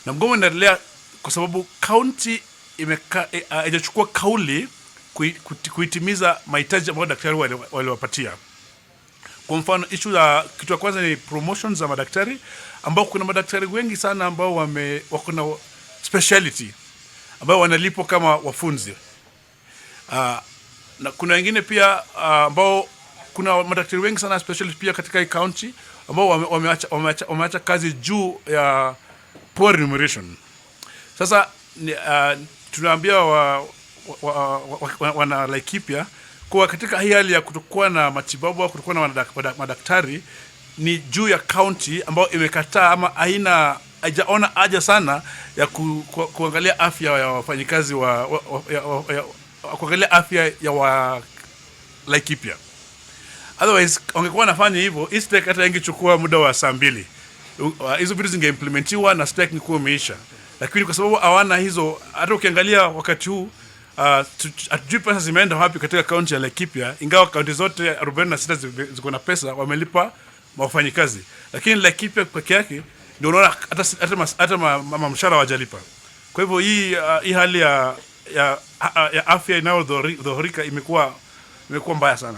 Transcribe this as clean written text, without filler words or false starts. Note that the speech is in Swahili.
Na mgomo inaendelea kwa sababu county haijachukua kauli kuitimiza mahitaji ambayo daktari waliwapatia. Kwa mfano, issue ya kitu ya kwanza ni promotions za madaktari, ambao kuna madaktari wengi sana ambao wako na speciality ambao wanalipwa kama wafunzi. Na kuna wengine pia ambao kuna madaktari wengi sana specialist pia katika hii county ambao wameacha kazi juu ya poor remuneration. Sasa tunaambia wana Laikipia kuwa katika hii hali ya kutokuwa na matibabu au kutokuwa na madaktari ni juu ya county ambayo imekataa ama haijaona haja sana ya kuangalia afya ya wafanyikazi wa, wa, wa, ya, wa, ya, kuangalia afya ya wa Laikipia. Otherwise wangekuwa wanafanya hivyo, hii strike hata ingechukua muda wa saa 2. Hizo vitu zingeimplementiwa na strike ingekuwa imeisha, lakini kwa sababu hawana hizo, hata ukiangalia wakati huu hatujui pesa zimeenda wapi katika kaunti ya Laikipia, ingawa kaunti zote 46 ziko na pesa, wamelipa wafanyikazi, lakini Laikipia peke yake ndio unaona hata mshahara hawajalipa. Kwa hivyo hii hali ya afya inayodhoofika imekuwa mbaya sana.